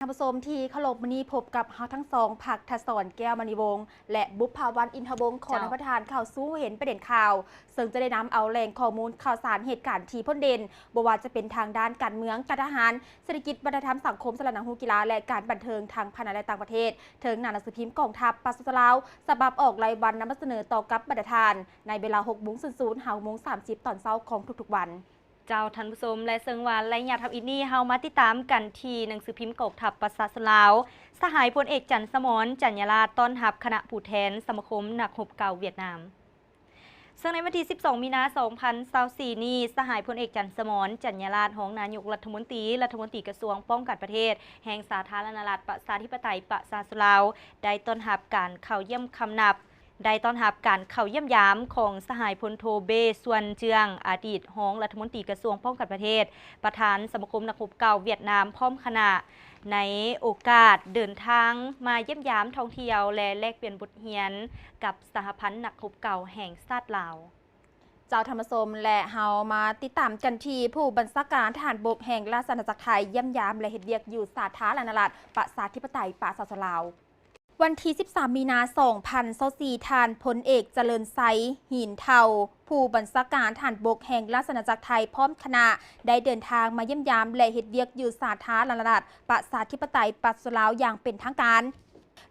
ທ່ານຜູ້ຊົມທີ່ເຄົາລົບ, ມື້ນີ້ພົບກັບເຮົາທັງສອງ ພັກທະສອນ ແກ້ວມະນີວົງ ແລະ ບຸບພາວັນ ອິນທະວົງ ຂໍ ເຈົ້າ ນຳພາທ່ານເຂົ້າສູ່ເຫັນປະເດັນຂ່າວ, ເຊິ່ງຈະໄດ້ນຳເອົາແຫຼ່ງຂໍ້ມູນຂ່າວສານເຫດການທີ່ພົ້ນເດັ່ນ, ບໍ່ວ່າຈະເປັນທາງດ້ານການເມືອງ, ການທະຫານ, ເສດຖະກິດ, ວັດທະນະທຳ, ສັງຄົມ, ສາລະໜັງຫູກິລາ ແລະ ການບັນເທີງ ທັງພາຍໃນ ແລະ ຕ່າງປະເທດ, ເທິງໜ້າໜັງສືພິມກອງທັບປະຊາຊົນລາວ ສະບັບອອກລາຍວັນ ນຳມາສະເໜີຕໍ່ກັບບັນດາທ່ານ ໃນເວລາຫົກໂມງສູນສູນ ຫາຫົກໂມງສາມສິບຕອນເຊົ້າຂອງທຸກໆວັນ. ເຈົ້າ ທ່ານຜູ້ຊົມ ແລະ ເຊິ່ງວ່າໄລຍະທຳອິດນີ້ ເຮົາມາຕິດຕາມກັນທີ່ໜັງສືພິມກອງທັບປະຊາຊົນລາວ, ສະຫາຍພົນເອກ ຈັນສະໝອນ ຈັນຍາລາດ ຕ້ອນຮັບຄະນະຜູ້ແທນສະມາຄົມນັກຮົບເກົ່າຫວຽດນາມ. ເຊິ່ງໃນວັນທີສິບສອງ ມີນາ ສອງພັນຊາວສີ່ນີ້, ສະຫາຍພົນເອກ ຈັນສະໝອນ ຈັນຍາລາດ ຮອງນາຍົກລັດຖະມົນຕີ, ລັດຖະມົນຕີກະຊວງປ້ອງກັນປະເທດ ແຫ່ງສາທາລະນະລັດ ປະຊາທິປະໄຕ ປະຊາຊົນລາວ ໄດ້ຕ້ອນຮັບການເຂົ້າຢ້ຽມຄຳນັບ ໄດ້ຕ້ອນຮັບການເຂົ້າຢ້ຽມຢາມຂອງສະຫາຍພົນໂທ ເບ ຊວນເຈືອງ ອະດີດຮອງລັດຖະມົນຕີກະຊວງປ້ອງກັນປະເທດ, ປະທານສະມາຄົມນັກຮົບເກົ່າຫວຽດນາມ ພ້ອມຄະນະ ໃນໂອກາດເດີນທາງມາຢ້ຽມຢາມທ່ອງທ່ຽວ ແລະ ແລກປ່ຽນບົດຮຽນກັບສະຫະພັນນັກຮົບເກົ່າແຫ່ງຊາດລາວ. ເຈົ້າ ທ່ານຜູ້ຊົມ ແລະ ເຮົາມາຕິດຕາມກັນທີ່ຜູ້ບັນຊາການທະຫານບົກແຫ່ງລາຊະອານາຈັກໄທ ຢ້ຽມຢາມ ແລະ ເຮັດວຽກຢູ່ສາທາລະນະລັດ ປະຊາທິປະໄຕ ປະຊາຊົນລາວ. ວັນທີສິບສາມ ມີນາ ສອງພັນຊາວສີ່ ທ່ານພົນເອກ ຈະເລີນໄຊ ຫີນເທົາ ຜູ້ບັນຊາການທະຫານບົກແຫ່ງລາຊະອານາຈັກໄທ ພ້ອມຄະນະ ໄດ້ເດີນທາງມາຢ້ຽມຢາມ ແລະ ເຮັດວຽກຢູ່ສາທາລະນະລັດ ປະຊາທິປະໄຕ ປະຊາຊົນລາວ ຢ່າງເປັນທາງການ,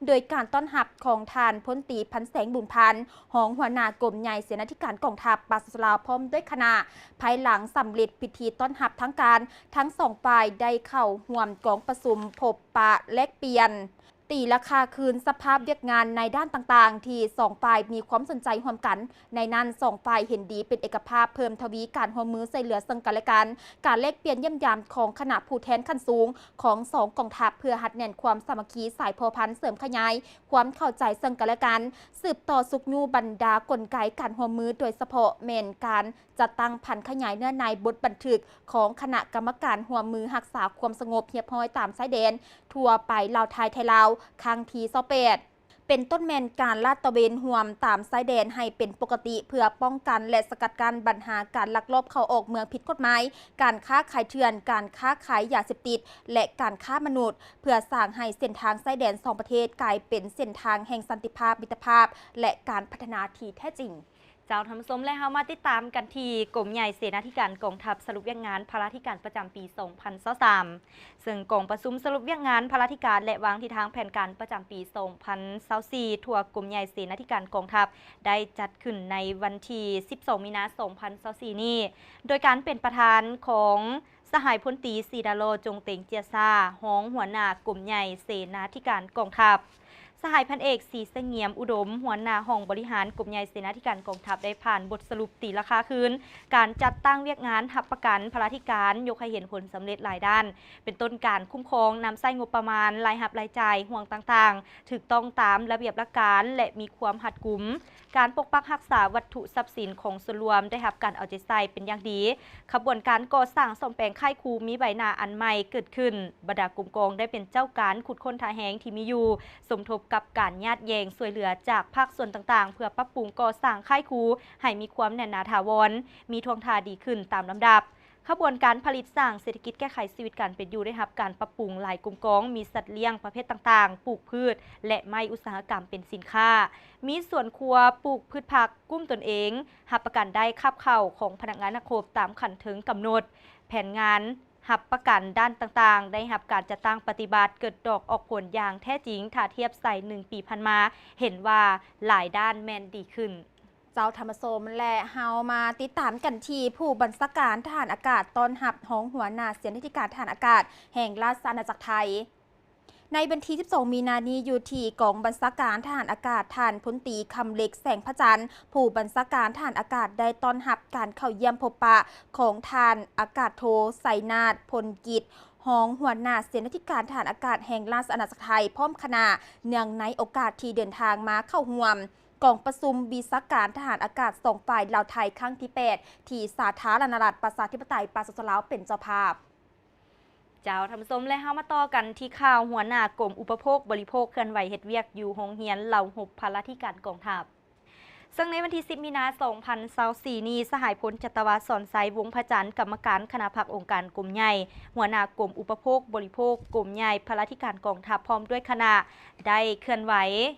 ໂດຍການຕ້ອນຮັບຂອງທ່ານພົນຕີ ພັນແສງ ບຸນພັນ ຮອງຫົວໜ້າກົມໃຫຍ່ເສນາທິການກອງທັບປະຊາຊົນລາວ ພ້ອມດ້ວຍຄະນະ, ພາຍຫຼັງສຳເລັດພິທີຕ້ອນຮັບທາງການ, ທັງສອງຝ່າຍໄດ້ເຂົ້າຮ່ວມກອງປະຊຸມພົບປະແລກປ່ຽນ ຕີລາຄາຄືນສະພາບວຽກງານໃນດ້ານຕ່າງໆ ທີ່ສອງຝ່າຍມີຄວາມສົນໃຈຮ່ວມກັນ. ໃນນັ້ນ, ສອງຝ່າຍເຫັນດີເປັນເອກະພາບເພີ່ມທະວີການຮ່ວມມືຊ່ວຍເຫຼືອເຊິ່ງກັນ ແລະ ກັນ, ການແລກປ່ຽນຢ້ຽມຢາມຂອງຄະນະຜູ້ແທນຂັ້ນສູງຂອງສອງກອງທັບ ເພື່ອຮັດແໜ້ນຄວາມສາມັກຄີສາຍພົວພັນ, ເສີມຂະຫຍາຍຄວາມເຂົ້າໃຈເຊິ່ງກັນ ແລະ ກັນ, ສືບຕໍ່ຊຸກຍູ້ບັນດາກົນໄກການຮ່ວມມື, ໂດຍສະເພາະແມ່ນການ ຈັດຕັ້ງຜັນຂະຫຍາຍເນື້ອໃນບົດບັນທຶກຂອງຄະນະກຳມະການຮ່ວມມືຮັກສາຄວາມສະຫງົບຮຽບຮ້ອຍຕາມຊາຍແດນທົ່ວໄປລາວໄທ ໄທລາວ ຄັ້ງທີຊາວແປດ ເປັນຕົ້ນແມ່ນການລາດຕະເວນຮ່ວມຕາມຊາຍແດນໃຫ້ເປັນປົກກະຕິ ເພື່ອປ້ອງກັນ ແລະ ສະກັດກັ້ນບັນຫາການລັກລອບເຂົ້າອອກເມືອງຜິດກົດໝາຍ, ການຄ້າຂາຍເຖື່ອນ, ການຄ້າຂາຍຢາເສບຕິດ ແລະ ການຄ້າມະນຸດ, ເພື່ອສ້າງໃຫ້ເສັ້ນທາງຊາຍແດນສອງປະເທດກາຍເປັນເສັ້ນທາງແຫ່ງສັນຕິພາບ, ມິດຕະພາບ ແລະ ການພັດທະນາທີ່ແທ້ຈິງ. ເຈົ້າ ທ່ານຜູ້ຊົມ ແລະ ເຮົາມາຕິດຕາມກັນທີ່ກົມໃຫຍ່ເສນາທິການກອງທັບສະຫຼຸບວຽກງານພາລາທິການປະຈຳປີສອງພັນຊາວສາມ ເຊິ່ງກອງປະຊຸມສະຫຼຸບວຽກງານພາລາທິການ ແລະ ວາງທິດທາງແຜນການປະຈຳປີສອງພັນຊາວສີ່ ທົ່ວກົມໃຫຍ່ເສນາທິການກອງທັບ ໄດ້ຈັດຂຶ້ນໃນວັນທີສິບສອງ ມີນາ ສອງພັນຊາວສີ່ນີ້ ໂດຍການເປັນປະທານຂອງ ສະຫາຍພົນຕີ ສີດາລໍ ຈົງເຕັງເຈຍຊາ ຮອງຫົວໜ້າກົມໃຫຍ່ເສນາທິການກອງທັບ, ສະຫາຍພັນເອກ ສີສະຫງຽມອຸດົມ ຫົວໜ້າຫ້ອງບໍລິຫານກົມໃຫຍ່ເສນາທິການກອງທັບ ໄດ້ຜ່ານບົດສະຫຼຸບຕີລາຄາຄືນການຈັດຕັ້ງວຽກງານຮັບປະກັນພາລາທິການ, ຍົກໃຫ້ເຫັນຜົນສຳເລັດຫຼາຍດ້ານ, ເປັນຕົ້ນການຄຸ້ມຄອງນຳໃຊ້ງົບປະມານ, ລາຍຮັບລາຍຈ່າຍ, ຫ່ວງຕ່າງໆ ຖືກຕ້ອງຕາມລະບຽບຫຼັກການ ແລະ ມີຄວາມຮັດກຸມ. ການປົກປັກຮັກສາວັດຖຸຊັບສິນຂອງສ່ວນລວມໄດ້ຮັບການເອົາໃຈໃສ່ເປັນຢ່າງດີ. ຂະບວນການກໍ່ສ້າງສ້ອມແປງຄ້າຍຄູມີໃບໜ້າອັນໃໝ່ເກີດຂຶ້ນ. ບັນດາກົມກອງໄດ້ເປັນເຈົ້າການຂຸດຄົ້ນທ່າແຮງທີ່ມີຢູ່, ສົມທົບກັບການຍາດແຍ່ງຊ່ວຍເຫຼືອຈາກພາກສ່ວນຕ່າງໆ ເພື່ອປັບປຸງກໍ່ສ້າງຄ້າຍຄູໃຫ້ມີຄວາມແໜ້ນໜາຖາວອນ, ມີທ່ວງທ່າດີຂຶ້ນຕາມລຳດັບ. ຂະບວນການຜະລິດສ້າງເສດຖະກິດແກ້ໄຂຊີວິດການເປັນຢູ່ໄດ້ຮັບການປັບປຸງຫຼາຍກົມກອງ, ມີສັດລ້ຽງປະເພດຕ່າງໆ, ປູກພືດ ແລະ ໄມ້ອຸດສາຫະກຳເປັນສິນຄ້າ, ມີສວນຄົວ, ປູກພືດຜັກ, ກຸ້ມຕົນເອງ, ຮັບປະກັນໄດ້ຄາບເຂົ້າຂອງພະນັກງານນັກຮົບຕາມຂັ້ນເທິງກຳນົດ, ແຜນງານຮັບປະກັນດ້ານຕ່າງໆ ໄດ້ຮັບການຈັດຕັ້ງປະຕິບັດເກີດດອກອອກຜົນຢ່າງແທ້ຈິງ, ຖ້າທຽບໃສ່ໜຶ່ງປີຜ່ານມາ ເຫັນວ່າຫຼາຍດ້ານແມ່ນດີຂຶ້ນ. ເຈົ້າ ທ່ານຜູ້ຊົມ ແລະ ເຮົາມາຕິດຕາມກັນທີ່ຜູ້ບັນຊາການທະຫານອາກາດຕ້ອນຮັບຮອງຫົວໜ້າເສນາທິການທະຫານອາກາດແຫ່ງລາຊະອານາຈັກໄທ. ໃນວັນທີສິບສອງ ມີນານີ້ ຢູ່ທີ່ກອງບັນຊາການທະຫານອາກາດ, ທ່ານພົນຕີ ຄຳເລັກ ແສງພະຈັນ ຜູ້ບັນຊາການທະຫານອາກາດ ໄດ້ຕ້ອນຮັບການເຂົ້າຢ້ຽມພົບປະຂອງທ່ານອາກາດໂທ ໄຊນາດ ພົນກິດ ຮອງຫົວໜ້າເສນາທິການທະຫານອາກາດແຫ່ງລາຊະອານາຈັກໄທ ພ້ອມຄະນະ, ເນື່ອງໃນໂອກາດທີ່ເດີນທາງມາເຂົ້າຮ່ວມ ກອງປະຊຸມວິຊາການທະຫານອາກາດສອງຝ່າຍລາວໄທຄັ້ງທີແປດ ທີ່ສາທາລະນະລັດປະຊາທິປະໄຕປະຊາຊົນລາວເປັນເຈົ້າພາບ. ເຈົ້າ ທ່ານຜູ້ຊົມ ແລະ ເຮົາມາຕໍ່ກັນທີ່ຂ່າວ ຫົວໜ້າກົມອຸປະໂພກບໍລິໂພກເຄື່ອນໄຫວເຮັດວຽກຢູ່ໂຮງຮຽນເຫຼົ່າຮົບພາລາທິການກອງທັບ. ເຊິ່ງໃນວັນທີສິບ ມີນາ ສອງພັນຊາວສີ່ນີ້, ສະຫາຍ ພົນຈັດຕະວາ ສອນໄຊ ວົງພະຈັນ, ກຳມະການຄະນະພັກອົງການກົມໃຫຍ່, ຫົວໜ້າກົມອຸປະໂພກບໍລິໂພກ, ກົມໃຫຍ່ພະລາທິການກອງທັບ ພ້ອມດ້ວຍຄະນະ ໄດ້ເຄື່ອນໄຫວ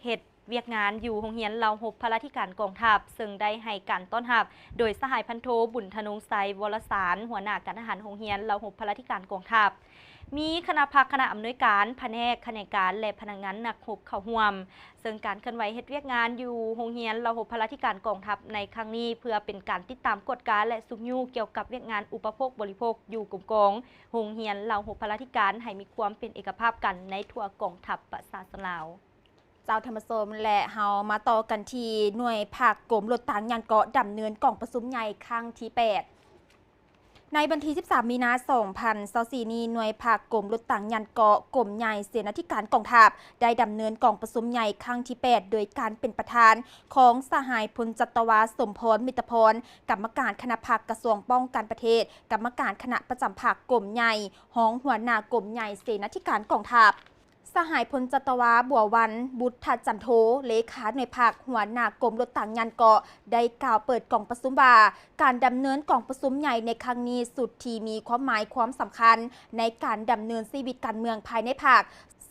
ເຮັດວຽກງານຢູ່ໂຮງຮຽນລາວຮົບພະລາທິການກອງທັບ, ເຊິ່ງໄດ້ໃຫ້ການຕ້ອນຮັບໂດຍສະຫາຍ ພັນໂທ ບຸນທະນົງໄຊ ວໍລະສານ, ຫົວໜ້າການທະຫານໂຮງຮຽນລາວຮົບພະລາທິການກອງທັບ. ມີຄະນະພັກ, ຄະນະອຳນວຍການ, ພະແນກ, ຂະແໜງການ ແລະ ພະນັກງານນັກຮົບເຂົ້າຮ່ວມ. ເຊິ່ງການເຄື່ອນໄຫວເຮັດວຽກງານຢູ່ໂຮງຮຽນລາວຮົບພະລາທິການກອງທັບໃນຄັ້ງນີ້ ເພື່ອເປັນການຕິດຕາມກວດກາ ແລະ ຊຸກຍູ້ກ່ຽວກັບວຽກງານອຸປະໂພກບໍລິໂພກຢູ່ກົມກອງໂຮງຮຽນລາວຮົບພະລາທິການ ໃຫ້ມີຄວາມເປັນເອກະພາບກັນໃນທົ່ວກອງທັບປະຊາຊົນລາວ. ເຈົ້າທ່ານຜູ້ຊົມ ແລະ ເຮົາມາຕໍ່ກັນທີ່ໜ່ວຍພາກກົມລົດຕາງຍານເກາະ ດຳເນີນກອງປະຊຸມໃຫຍ່ຄັ້ງທີແປດ. ໃນວັນທີສິບສາມ ມີນາ ສອງພັນຊາວສີ່ນີ້, ໜ່ວຍພາກກົມລົດຕາງຍານເກາະ ກົມໃຫຍ່ເສນາທິການກອງທັບ ໄດ້ດຳເນີນກອງປະຊຸມໃຫຍ່ຄັ້ງທີແປດ ໂດຍການເປັນປະທານຂອງສະຫາຍ ພົນຈັດຕະວາ ສົມພອນ ມິດຕະພອນ, ກຳມະການຄະນະພັກກະຊວງປ້ອງກັນປະເທດ, ກຳມະການຄະນະປະຈຳພັກກົມໃຫຍ່, ຮອງຫົວໜ້າກົມໃຫຍ່ເສນາທິການກອງທັບ. ສະຫາຍ ພົນຈັດຕະວາ ບົວວັນ ບຸດທະຈັນໂທ, ເລຂາໜ່ວຍພັກ, ຫົວໜ້າກົມລົດຕາງຍານເກາະ ໄດ້ກ່າວເປີດກອງປະຊຸມວ່າ, ການດຳເນີນກອງປະຊຸມໃຫຍ່ໃນຄັ້ງນີ້ ສຸດທີ່ມີຄວາມໝາຍຄວາມສຳຄັນໃນການດຳເນີນຊີວິດການເມືອງພາຍໃນພັກ,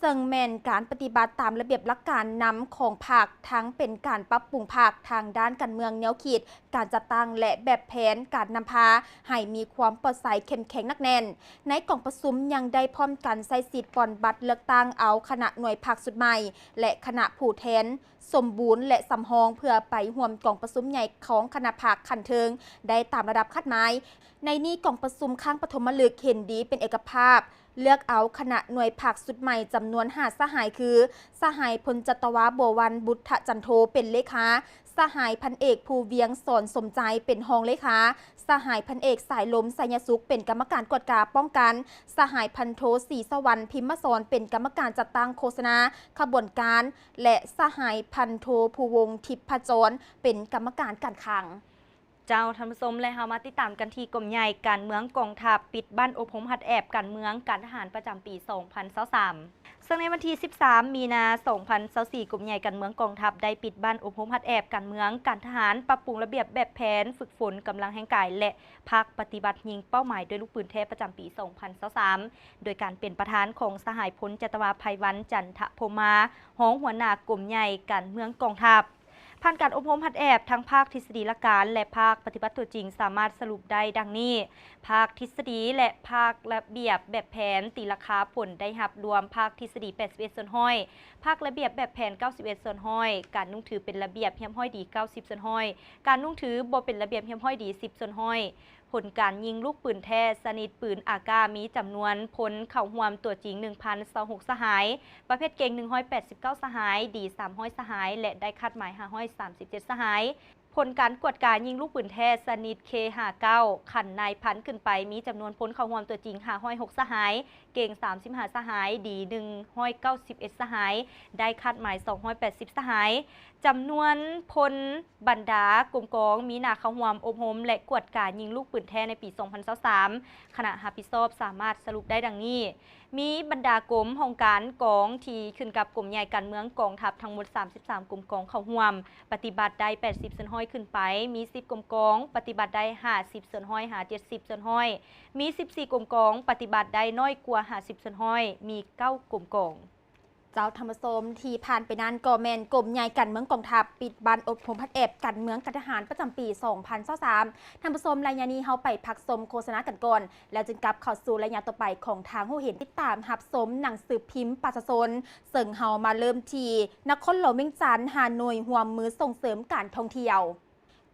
ເຊິ່ງແມ່ນການປະຕິບັດຕາມລະບຽບຫຼັກການນຳຂອງພັກ, ທັງເປັນການປັບປຸງພັກທາງດ້ານການເມືອງແນວຄິດ, ການຈັດຕັ້ງ ແລະ ແບບແຜນການນຳພາໃຫ້ມີຄວາມປອດໃສເຂັ້ມແຂງໜັກແໜ້ນ. ໃນກອງປະຊຸມຍັງໄດ້ພ້ອມກັນໃຊ້ສິດປ່ອນບັດເລືອກຕັ້ງເອົາຄະນະໜ່ວຍພັກຊຸດໃໝ່ ແລະ ຄະນະຜູ້ແທນສົມບູນ ແລະ ສຳຮອງ ເພື່ອໄປຮ່ວມກອງປະຊຸມໃຫຍ່ຂອງຄະນະພັກຂັ້ນເທິງໄດ້ຕາມລະດັບຄາດໝາຍ. ໃນນີ້ກອງປະຊຸມຄັ້ງປະຖົມມະລຶກເຫັນດີເປັນເອກະພາບ ເລືອກເອົາຄະນະໜ່ວຍພັກຊຸດໃໝ່ຈຳນວນຫ້າສະຫາຍ ຄື ສະຫາຍ ພົນຈັດຕະວາ ບົວວັນ ບຸດທະຈັນໂທ ເປັນເລຂາ, ສະຫາຍ ພັນເອກ ພູວຽງ ສອນສົມໃຈ ເປັນຮອງເລຂາ, ສະຫາຍ ພັນເອກ ສາຍລົມ ໄຊຍະສຸກ ເປັນກຳມະການກວດກາປ້ອງກັນ, ສະຫາຍ ພັນໂທ ສີສະຫວັນ ພິມມະສອນ ເປັນກຳມະການຈັດຕັ້ງໂຄສະນາຂະບວນການ ແລະ ສະຫາຍ ພັນໂທ ພູວົງ ທິບພະຈອນ ເປັນກຳມະການການຄັງ. ເຈົ້າທ່ານຜູ້ຊົມ ແລະ ເຮົາມາຕິດຕາມກັນທີ່ກົມໃຫຍ່ການເມືອງກອງທັບ ປິດບັ້ນອົບຮົມຫັດແອບການເມືອງການທະຫານປະຈຳປີສອງພັນຊາວສາມ. ເຊິ່ງໃນວັນທີສິບສາມ ມີນາ ສອງພັນຊາວສີ່ ກົມໃຫຍ່ການເມືອງກອງທັບໄດ້ປິດບັ້ນອົບຮົມຫັດແອບການເມືອງການທະຫານ, ປັບປຸງລະບຽບແບບແຜນ, ຝຶກຝົນກຳລັງແຮງກາຍ ແລະ ພາກປະຕິບັດຍິງເປົ້າໝາຍດ້ວຍລູກປືນແທ້ປະຈຳປີສອງພັນຊາວສາມ ໂດຍການເປັນປະທານຂອງສະຫາຍ ພົນຈັດຕະວາ ໄພວັນ ຈັນທະພົມມາ ຮອງຫົວໜ້າກົມໃຫຍ່ການເມືອງກອງທັບ. ຜ່ານການອົບຮົມຫັດແອບທັງພາກທິດສະດີຫຼັກການ ແລະ ພາກປະຕິບັດຕົວຈິງ ສາມາດສະຫຼຸບໄດ້ດັ່ງນີ້: ພາກທິດສະດີ ແລະ ພາກລະບຽບແບບແຜນ ຕີລາຄາຜົນໄດ້ຮັບລວມພາກທິດສະດີ ແປດສິບເອັດສ່ວນຮ້ອຍ, ພາກລະບຽບແບບແຜນ ເກົ້າສິບເອັດສ່ວນຮ້ອຍ, ການນຸ່ງຖືເປັນລະບຽບຮຽບຮ້ອຍດີ ເກົ້າສິບສ່ວນຮ້ອຍ, ການນຸ່ງຖືບໍ່ເປັນລະບຽບຮຽບຮ້ອຍດີ ສິບສ່ວນຮ້ອຍ. ຜົນການຍິງລູກປືນແທ້ຊະນິດປືນອາກາ ມີຈຳນວນພົນເຂົ້າຮ່ວມຕົວຈິງ ໜຶ່ງພັນຊາວຫົກສະຫາຍ, ປະເພດເກັ່ງ ໜຶ່ງຮ້ອຍແປດສິບເກົ້າສະຫາຍ, ດີ ສາມຮ້ອຍສະຫາຍ ແລະ ໄດ້ຄາດໝາຍ ຫ້າຮ້ອຍສາມສິບເຈັດສະຫາຍ. ຜົນການກວດກາຍິງລູກປືນແຂັ້ນຊະນິດ ເຄ ຫ້າເກົ້າ ຂັ້ນນາຍພັນຂຶ້ນໄປ ມີຈຳນວນພົນເຂົ້າຮ່ວມຕົວຈິງ ຫ້າຮ້ອຍຫົກສະຫາຍ, ເກັ່ງ ສາມສິບຫ້າສະຫາຍ, ດີ ໜຶ່ງຮ້ອຍເກົ້າສິບເອັດສະຫາຍ, ໄດ້ຄາດໝາຍ ສອງຮ້ອຍແປດສິບສະຫາຍ. ຈຳນວນພົນບັນດາກົມກອງມີໜ້າເຂົ້າຮ່ວມອົບຮົມ ແລະ ກວດກາຍິງລູກປືນແພ້ໃນປີສອງພັນຊາວສາມ ຄະນະຮັບຜິດຊອບສາມາດສະຫຼຸບໄດ້ດັ່ງນີ້: ມີບັນດາກົມ, ຫ້ອງການ, ກອງທີ່ຂຶ້ນກັບກົມໃຫຍ່ການເມືອງກອງທັບທັງໝົດສາມສິບສາມກົມກອງເຂົ້າຮ່ວມ, ປະຕິບັດໄດ້ແປດສິບສ່ວນຮ້ອຍຂຶ້ນໄປ, ມີສິບກົມກອງ, ປະຕິບັດໄດ້ຫ້າສິບສ່ວນຮ້ອຍຫາເຈັດສິບສ່ວນຮ້ອຍ, ມີສິບສີ່ກົມກອງ, ປະຕິບັດໄດ້ນ້ອຍກວ່າຫ້າສິບສ່ວນຮ້ອຍ, ມີເກົ້າກົມກອງ. ເຈົ້າທ່ານຜູ້ຊົມ, ທີ່ຜ່ານໄປນັ້ນກໍແມ່ນກົມໃຫຍ່ການເມືອງກອງທັບ ປິດບັ້ນອົບຮົມຫັດແອບການເມືອງການທະຫານປະຈຳປີສອງພັນຊາວສາມ. ທ່ານຜູ້ຊົມ, ໄລຍະນີ້ເຮົາໄປພັກຊົມໂຄສະນາກັນກ່ອນ ແລ້ວຈຶ່ງກັບເຂົ້າສູ່ໄລຍະຕໍ່ໄປຂອງທາງຮູ້ເຫັນ. ຕິດຕາມຮັບຊົມໜັງສືພິມປະຊາຊົນ, ເຊິ່ງເຮົາມາເລີ່ມທີ່ນະຄອນຫຼວງວຽງຈັນ, ຮ່າໂນ້ຍຮ່ວມມືສົ່ງເສີມການທ່ອງທ່ຽວ.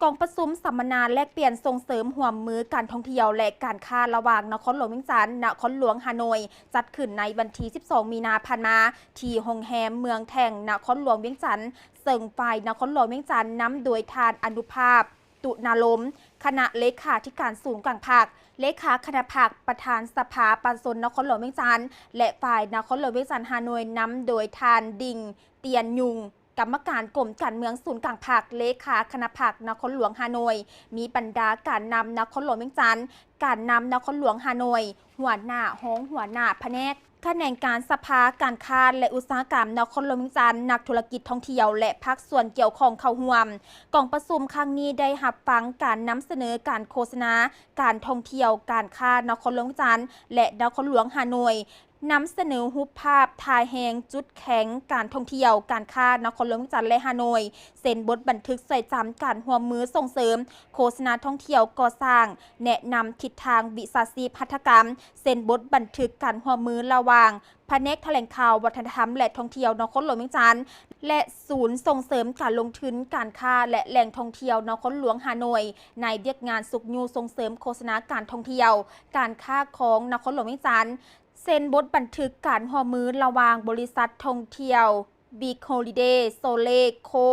ກອງປະຊຸມສຳມະນາແລກປ່ຽນສົ່ງເສີມຮ່ວມມືການທ່ອງທ່ຽວ ແລະ ການຄ້າລະຫວ່າງນະຄອນຫຼວງວຽງຈັນ, ນະຄອນຫຼວງຮ່າໂນ້ຍ ຈັດຂຶ້ນໃນວັນທີສິບສອງ ມີນາຜ່ານມາ ທີ່ໂຮງແຮມເມືອງແທ່ງ ນະຄອນຫຼວງວຽງຈັນ, ເຊິ່ງຝ່າຍນະຄອນຫຼວງວຽງຈັນນຳໂດຍທ່ານ ອະນຸພາບ ຕຸນາລົມ ຄະນະເລຂາທິການສູນກາງພັກ, ເລຂາຄະນະພັກ, ປະທານສະພາປະຊາຊົນນະຄອນຫຼວງວຽງຈັນ ແລະ ຝ່າຍນະຄອນຫຼວງວຽງຈັນຮ່າໂນ້ຍນຳໂດຍທ່ານ ດິງ ຕຽນຍຸງ ກຳມະການກົມການເມືອງສູນກາງພັກ, ເລຂາຄະນະພັກນະຄອນຫຼວງຮ່າໂນ້ຍ, ມີບັນດາການນຳນະຄອນຫຼວງວຽງຈັນ, ການນຳນະຄອນຫຼວງຮ່າໂນ້ຍ, ຫົວໜ້າ, ຮອງຫົວໜ້າພະແນກ, ຂະແໜງການສະພາການຄ້າ ແລະ ອຸດສາຫະກຳນະຄອນຫຼວງວຽງຈັນ, ນັກທຸລະກິດທ່ອງທ່ຽວ ແລະ ພາກສ່ວນກ່ຽວຂ້ອງເຂົ້າຮ່ວມ. ກອງປະຊຸມຄັ້ງນີ້ໄດ້ຮັບຟັງການນຳສະເໜີການໂຄສະນາການທ່ອງທ່ຽວການຄ້ານະຄອນຫຼວງວຽງຈັນ ແລະ ນະຄອນຫຼວງຮ່າໂນ້ຍ, ນຳສະເໜີຮູບພາບທ່າແຮງຈຸດແຂງການທ່ອງທ່ຽວການຄ້ານະຄອນຫຼວງວຽງຈັນ ແລະ ຮ່າໂນ້ຍ, ເຊັນບົດບັນທຶກຊ່ອຍຈຳການຮ່ວມມືສົ່ງເສີມໂຄສະນາທ່ອງທ່ຽວກໍ່ສ້າງ, ແນະນຳທິດທາງວິຊາຊີບຫັດຖະກຳ, ເຊັນບົດບັນທຶກການຮ່ວມມືລະຫວ່າງພະແນກຖະແຫຼງຂ່າວ, ວັດທະນະທຳ ແລະ ທ່ອງທ່ຽວນະຄອນຫຼວງວຽງຈັນ ແລະ ສູນສົ່ງເສີມການລົງທຶນ, ການຄ້າ ແລະ ແຫຼ່ງທ່ອງທ່ຽວນະຄອນຫຼວງຮ່າໂນ້ຍ ໃນວຽກງານຊຸກຍູ້ສົ່ງເສີມໂຄສະນາການທ່ອງທ່ຽວການຄ້າຂອງນະຄອນຫຼວງວຽງຈັນ. ເຊັນບົດບັນທຶກການຮ່ວມມືລະຫວ່າງບໍລິສັດທ່ອງທ່ຽວ Big Holiday Sole Co